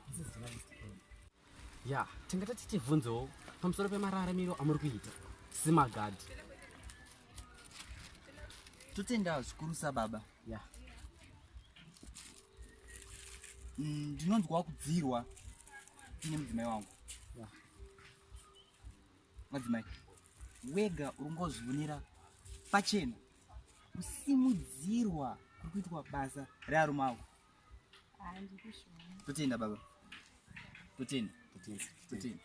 This is journalist Ken. Ya, tinga tatichibvunzawo pamusoro pemararamiro amuri kuita semagadhi. Totenda zvikurusa baba. Ya. Ndinonzwa kudzirwa tine mudzimai wangu. Ya. Madzimai, wega uri ngozvionera pachena kusimudzirwa kuri kuitwa basa rearume ako. Totenda baba. Totenda. Totenda.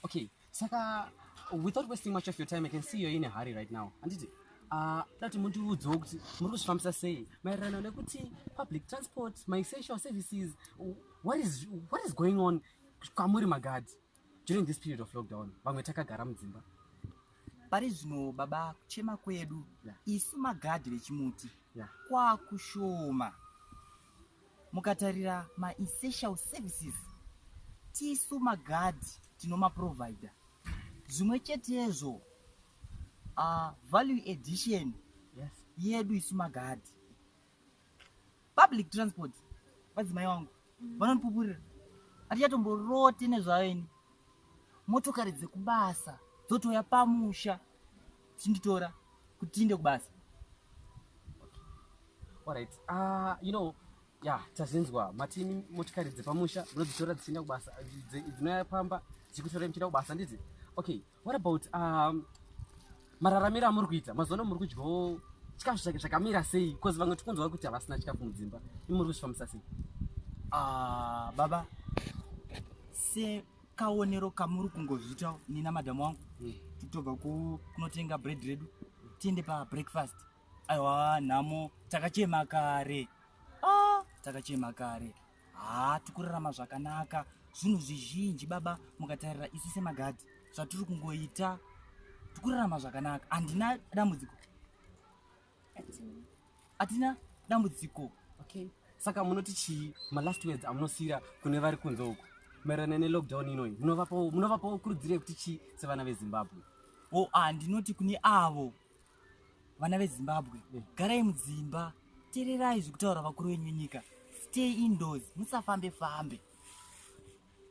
Okay, saka without wasting much of your time, I can see you're in a hurry right now. Anditi, dati mundiudzewo kuti muri kuzvifambisa sei maererano nekuti public transport, my essential services, what is going on kwamuri magadhi during this period of lockdown? Vamwe takagara mudzimba. Pari zvino baba, kuchema kwedu isu magadhi vechimuti kwakushoma. Mukatarira maessential services, tisu magadhi tinomaprovida. Zvimwe chetezvo value addition yedu isu magadhi. Public transport, vadzimai vangu vanondipupurira, hatichatomborote nezvayo ini. Motokari dzekubasa dzotouya pamusha dzichinditora kuti tiinde kubasa. Alright. Yeah, tazvinzwa. Matini motikari dzepamusha munodzitora dzichienda kubasa, dzinouya pamba dzichikutorai muchienda kubasa, ndidzi? Okay, what about mararamiro amuri kuita mazuva ano? Muri kudyawo chikafu zvakamira sei? Because vamwe tikunzwa kuti havasina chikafu mudzimba. Imi muri kuzvifambisa sei? Ah, baba, sekaonero kamuri kungozviita, nina madhamu wangu titobva kunotenga bread redu tiende pabreakfast. Aiwa, nhamo takachema kare. Ah, takachema kare. Ha, tikurarama zvakanaka. Zvinhu zvizhinji baba, mukatarira isu semagadhi zvatiri kungoita, tikurarama zvakanaka. Handina dambudziko, hatina dambudziko. Okay, saka munoti chii, malast words amunosiyira kune vari kunze uku maererano nelockdown inoyi? Munovapawo kurudziro yekuti chii sevana veZimbabwe? O, ah, ndinoti kune avo vana veZimbabwe, garai mudzimba, teererai zvekutaura vakuru venyu venyika. Stay indoors, musafambe fambe.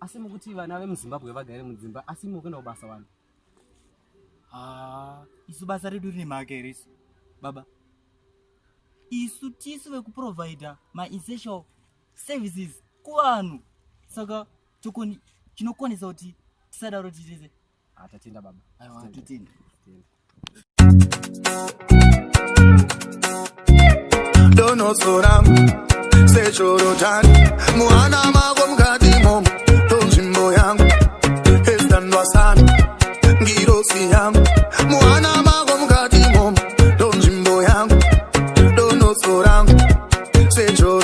Asi mukuti vana vemuZimbabwe vagare mudzimba, asi imi kuenda kubasa wani? Ah, isu basa redu rine mhaka here isu baba? Isu tisu vekuprovida maessential services kuvanhu, saka chinokonesa kuti tisadaro titese. Ah, tatenda baba. Aiwa. Tatenda. Totenda. Tatenda. Donotsora sechorodhani muhana mako mukati momo, ndonzvimbo yangu esitandwa sami, ngirosi yangu. Muhana mako mukati momo, ndonzvimbo yangu, donotso rangu secho.